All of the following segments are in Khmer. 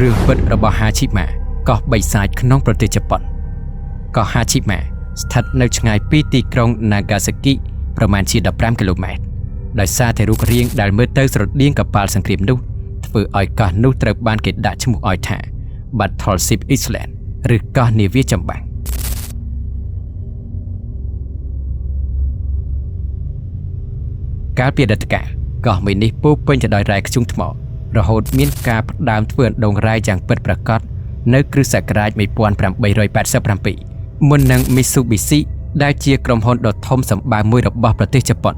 រឿងពិតរបស់ហាឈីម៉ាកោះបិសាចក្នុងប្រទេសជប៉ុនកោះហាឈីម៉ាស្ថិតនៅឆ្ងាយពីទីក្រុងណាហ្គាសាគីប្រមាណជា15គីឡូម៉ែត្រដោយសារតែរូបរាងដែលមើលទៅស្រដៀងកប៉ាល់សង្គ្រាមនោះធ្វើឲ្យកោះនោះត្រូវបានគេដាក់ឈ្មោះឲ្យថា Battleship Island ឬកោះនាវាចម្បាំងកាលពីអតីតកាលកោះមួយនេះពោពេញទៅដោយរ៉ែធ្យូងថ្មរហូតមានការផ្ដើមធ្វើអណ្ដូងរ៉ែយ៉ាងពិតប្រាកដនៅគ្រិស្តសករាជ1887មុននឹង Mitsubishi ដែលជាក្រុមហ៊ុនដ៏ធំសម្បើមមួយរបស់ប្រទេសជប៉ុន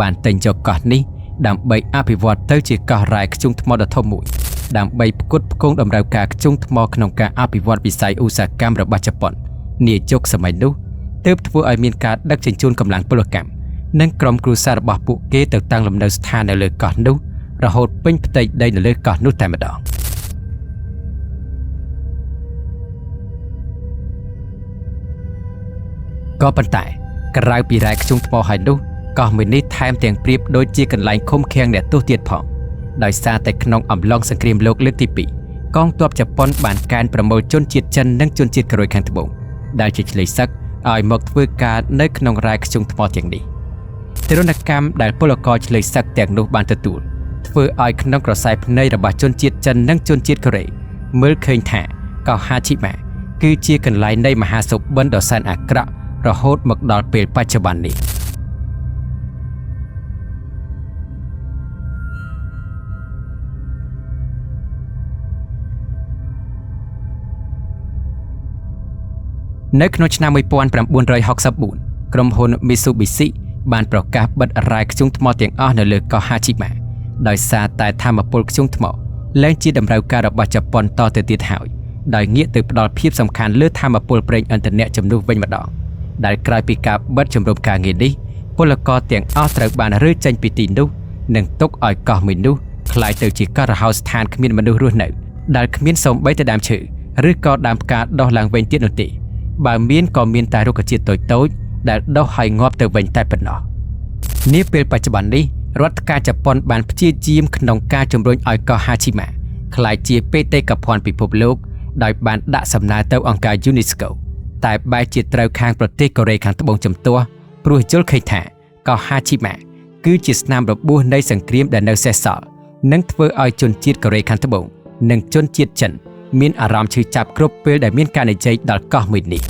បានទិញយកកោះនេះដើម្បីអភិវឌ្ឍទៅជាកោះរ៉ែធ្យូងថ្មដ៏ធំមួយដើម្បីផ្គត់ផ្គង់តម្រូវការធ្យូងថ្មក្នុងការអភិវឌ្ឍវិស័យឧស្សាហកម្មរបស់ជប៉ុននាយុគសម័យនោះទើបធ្វើឲ្យមានការដឹកជញ្ជូនកម្លាំងពលកម្មនិងក្រុមគ្រួសាររបស់ពួកគេទៅតាំងលំនៅស្ថាននៅលើកោះនោះរហូតពេញផ្ទៃដីនៅលើកោះនោះតែម្ដងក៏ប៉ុន្តែក្រៅពីរ៉ែធ្យូងថ្មហើយនោះកោះមួយនេះថែមទាំងប្រៀបដូចជាកន្លែងឃុំឃាំងអ្នកទោសទៀតផងដោយសារតែក្នុងអំឡុងសង្គ្រាមលោកលើកទី2កងទ័ពជប៉ុនបានកេណ្ឌប្រមូលជនជាតិចិននិងជនជាតិកូរ៉េខាងត្បូងដែលជាឆ្លើយសឹកឲ្យមកធ្វើការនៅក្នុងរ៉ែធ្យូងថ្មទាំងនេះទរណកម្មដែលពលករឆ្លើយសឹកទាំងនោះបានទទួលធ្វើឲ្យក្នុងក្រសែភ្នែករបស់ជនជាតិចិននិងជនជាតិកូរ៉េមើលឃើញថាកោះហាឈីម៉ាគឺជាកន្លែងនៃមហាសុបិនដ៏សែនអាក្រក់រហូតមកដល់ពេលបច្ចុប្បន្ននេះនៅក្នុងឆ្នាំ1964ក្រុមហ៊ុន Mitsubishi បានប្រកាសបិទរ៉ែធ្យូងថ្មទាំងអស់នៅលើកោះហាឈីម៉ាដោយសារតែថាមពលធ្យូងថ្មលែងជាតម្រូវការរបស់ជប៉ុនតទៅទៀតហើយដោយងាកទៅផ្ដល់ភាពសំខាន់លើថាមពលប្រេងឥន្ធនៈជំនួសវិញម្ដងដែលក្រោយពីការបិទជំរំការងារនេះពលករទាំងអស់ត្រូវបានរើចេញពីទីនោះនិងទុកឲ្យកោះមួយនោះក្លាយទៅជាកោះរហោស្ថានគ្មានមនុស្សរស់នៅដែលគ្មានសូម្បីតែដើមឈើឬក៏ដើមផ្កាដុះឡើងវិញទៀតនោះទេបើមានក៏មានតែរុក្ខជាតិតូចៗដែលដុះហើយងាប់ទៅវិញតែប៉ុណ្ណោះនាពេលបច្ចុប្បន្ននេះរដ្ឋការជប៉ុនបានព្យាយាមក្នុងការជំរុញឲ្យកោះហាឈីម៉ាក្លាយជាបេតិកភណ្ឌពិភពលោកដោយបានដាក់សំណើទៅអង្គការ UNESCO តែបែរជាត្រូវខាងប្រទេសកូរ៉េខាងត្បូងជំទាស់ព្រោះយល់ឃើញថាកោះហាឈីម៉ាគឺជាស្នាមរបួសនៃសង្គ្រាមដែលនៅសេសសល់និងធ្វើឲ្យជនជាតិកូរ៉េខាងត្បូងនិងជនជាតិចិនមានអារម្មណ៍ឈឺចាប់គ្រប់ពេលដែលមានការនិយាយដល់កោះមួយនេះ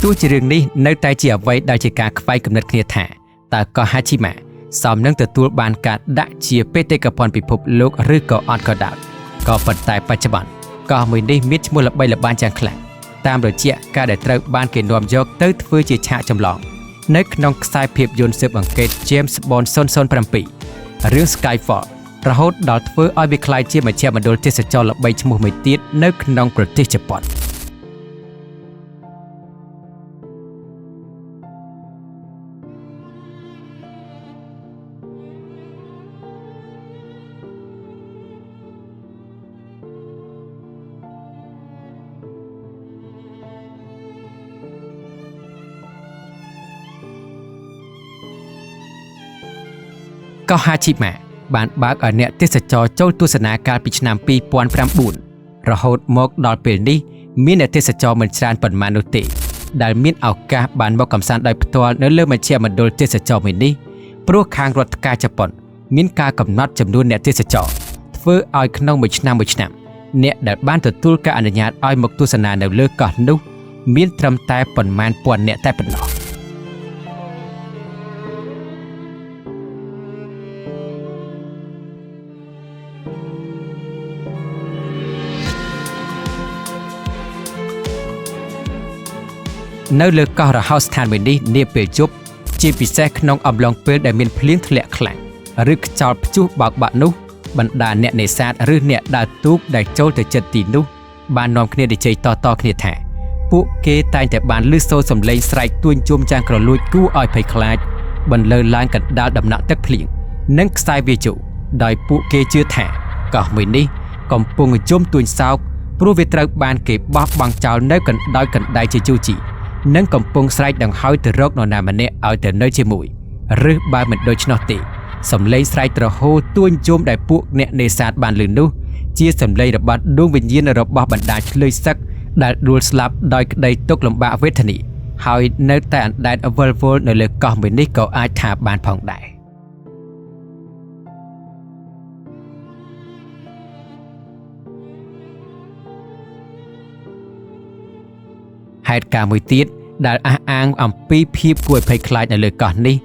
ទោះជារឿងនេះនៅតែជាអ្វីដែលជាការខ្វែងគំនិតគ្នាថាតើកោះហាឈីម៉ាសមនឹងទទួលបានការដាក់ជាបេតិកភណ្ឌពិភពលោកឬក៏អត់ក៏ដោយក៏ប៉ុន្តែបច្ចុប្បន្នកោះមួយនេះមានឈ្មោះល្បីល្បាញយ៉ាងខ្លាំងតាមរយៈការដែលត្រូវបានគេនាំយកទៅធ្វើជាឆាកចម្លងនៅក្នុងខ្សែភាពយន្តស៊ើបអង្កេត James Bond 007រឿង Skyfall រហូតដល់ធ្វើឲ្យវាក្លាយជាមជ្ឈមណ្ឌលទេសចរណ៍ល្បីឈ្មោះមួយទៀតនៅក្នុងប្រទេសជប៉ុនកោះហាឈីម៉ាបានបើកឲ្យអ្នកទេសចរចូលទស្សនាកាលពីឆ្នាំ2009រហូតមកដល់ពេលនេះមានអ្នកទេសចរមិនច្រើនប៉ុន្មាននោះទេដែលមានឱកាសបានមកកម្សាន្តដោយផ្ទាល់នៅលើមជ្ឈមណ្ឌលទេសចរមួយនេះព្រោះខាងរដ្ឋការជប៉ុនមានការកំណត់ចំនួនអ្នកទេសចរធ្វើឲ្យក្នុងមួយឆ្នាំមួយឆ្នាំអ្នកដែលបានទទួលការអនុញ្ញាតឲ្យមកទស្សនានៅលើកោះនោះមានត្រឹមតែប៉ុន្មានពាន់អ្នកតែប៉ុណ្ណោះនៅលើកោះរហោស្ថានមួយនេះនាពេលយប់ជាពិសេសក្នុងអំឡុងពេលដែលមានភ្លៀងធ្លាក់ខ្លាំងឬខ្យល់ព្យុះបោកបាក់នោះបណ្ដាអ្នកនេសាទឬអ្នកដើរទូកដែលចូលទៅជិតទីនោះបាននាំគ្នានិយាយតៗគ្នាថាពួកគេតែងតែបានឮសូរសំឡេងស្រែកទួញជុំយ៉ាងក្រលួចគួរឲ្យភ័យខ្លាចបន្លឺឡើងកណ្ដាលដំណាក់ទឹកភ្លៀងនិងខ្សែវាយដោយពួកគេជឿថាកោះមួយនេះកំពុងជុំទួញសោកព្រោះវាត្រូវបានគេបោះបង់ចោលនៅកណ្ដោយកណ្ដៃជាយូរជីនិងកំពុងស្រែកដង្ហោយទៅរកនរណាម្នាក់ឲ្យទៅនៅជាមួយឬបើមិនដូច្នោះទេ សំឡេងស្រែកទ្រហោទួញយំដែលពួកអ្នកនេសាទបានឮនោះជាសំឡេងរបស់ដួងវិញ្ញាណរបស់បណ្ដាឆ្លើយសឹកដែលដួលស្លាប់ដោយក្តីទុក្ខលំបាកវេទនាហើយនៅតែអណ្ដែតវិលវល់នៅលើកោះមួយនេះក៏អាចថាបានផងដែរហេតុការណ៍មួយទៀតដែលអះអាងអំពីភាពគួរឲ្យភ័យខ្លាចនៅលើកោះនេះ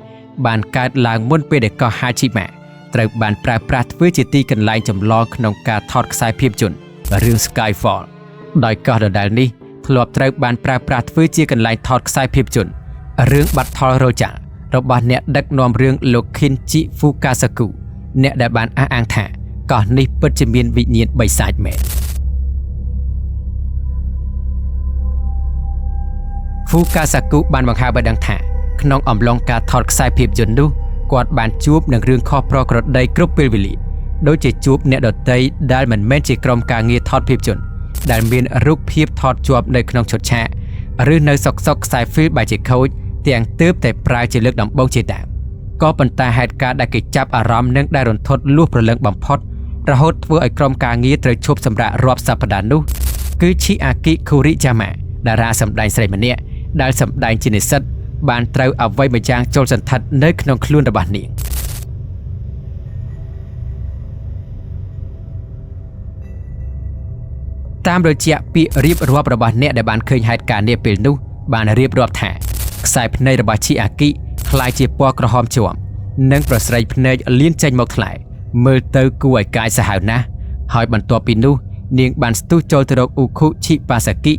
បានកើតឡើងមុនពេលដែលកោះហាជីម៉ាត្រូវបានប្រើប្រាស់ធ្វើជាទីកន្លែងចម្លងក្នុងការថតខ្សែភាពយន្តរឿង Skyfall ដោយកោះដដែលនេះធ្លាប់ត្រូវបានប្រើប្រាស់ធ្វើជាកន្លែងថតខ្សែភាពយន្តរឿងបាត់ថលរោចារបស់អ្នកដឹកនាំរឿងលោក Kinji Fukasaku អ្នកដែលបានអះអាងថាកោះនេះពិតជាមានវិញ្ញាណបិសាចមែន Fukasaku បានបង្ហើបឲ្យដឹងថាក្នុងអំឡុងការថតខ្សែភាពយន្តនោះគាត់បានជួបនឹងរឿងខុសប្រក្រតីគ្រប់ពេលវេលាដូចជាជួបអ្នកដទៃដែលមិនមែនជាក្រុមការងារថតភាពយន្តដែលមានរូបភាពថតជាប់នៅក្នុងឈុតឆាកឬនៅសុកសុកខ្សែហ្វីលបែរជាខូចទាំងទើបតែប្រើជាលើកដំបូងជាដើមក៏ប៉ុន្តែហេតុការណ៍ដែលគេចាប់អារម្មណ៍និងដែលរន្ធត់លួសព្រលឹងបំផុតរហូតធ្វើឲ្យក្រុមការងារត្រូវឈប់សម្រាករាប់សប្តាហ៍នោះគឺឈីអាគីខូរិយ៉ាម៉ាតារាសម្ដែងស្រីម្នាក់ដែលសម្ដែងជានិស្សិតបានត្រូវអ្វីមួយយ៉ាងចូលសន្ធិដ្ឋនៅក្នុងខ្លួនរបស់នាងតាមរយៈពាក្យរៀបរាប់របស់អ្នកដែលបានឃើញហេតុការណ៍នាពេលនោះបានរៀបរាប់ថាខ្សែភ្នែករបស់ឈីអាគីក្លាយជាពណ៌ក្រហមជាំនិងប្រស្រីភ្នែកលៀនចេញមកថ្លែមើលទៅគួរឲ្យកាយសាហាវណាស់ហើយបន្ទាប់ពីនោះនាងបានស្ទុះចូលទៅរកអ៊ូខុឈិបាសាគិ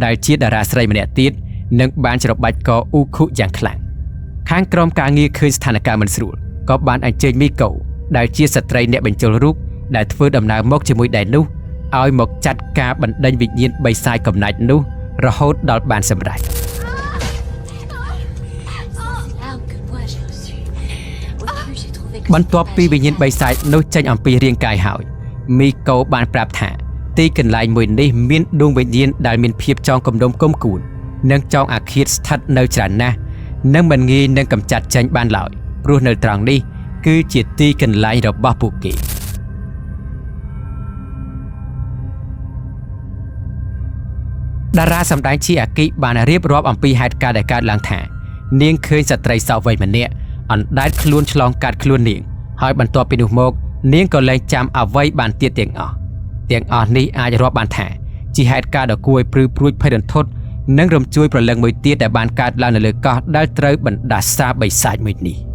ដែលជាតារាស្រីម្នាក់ទៀតនិងបានច្របាច់កអ៊ូខុយ៉ាងខ្លាំងខាងក្រុមការងារឃើញស្ថានភាពមិនស្រួលក៏បានអញ្ជើញមីកូដែលជាស្ត្រីអ្នកបញ្ចូលរូបដែលធ្វើដំណើរមកជាមួយដែរនោះឲ្យមកចាត់ការបណ្ដេញវិញ្ញាណបិសាចកំណាចនោះរហូតដល់បានសម្រេចបន្ទាប់ពីវិញ្ញាណបិសាចនោះចេញអំពីរាងកាយហើយមីកូបានប្រាប់ថាទីកន្លែងមួយនេះមានដួងវិញ្ញាណដែលមានភាពចងគំនុំគុំគួននិងចងអាឃាតស្ថិតនៅច្រើនណាស់និងមិនងាយនឹងកម្ចាត់ចេញបានឡើយព្រោះនៅត្រង់នេះគឺជាទីកន្លែងរបស់ពួកគេតារាសម្ដែងឈីអាគីបានរៀបរាប់អំពីហេតុការណ៍ដែលកើតឡើងថានាងឃើញស្ត្រីសក់វែងម្នាក់អណ្ដែតខ្លួនឆ្លងកាត់ខ្លួននាងហើយបន្ទាប់ពីនោះមកនាងក៏លែងចាំអ្វីបានទៀតទាំងអស់នេះអាចរាប់បានថាជាហេតុការណ៍ដ៏គួរឲ្យព្រឺព្រួចភ័យរន្ធត់និងរំជួយព្រលឹងមួយទៀតដែលបានកើតឡើងនៅលើកោះដែលត្រូវបណ្ដាសាបិសាចមួយនេះ។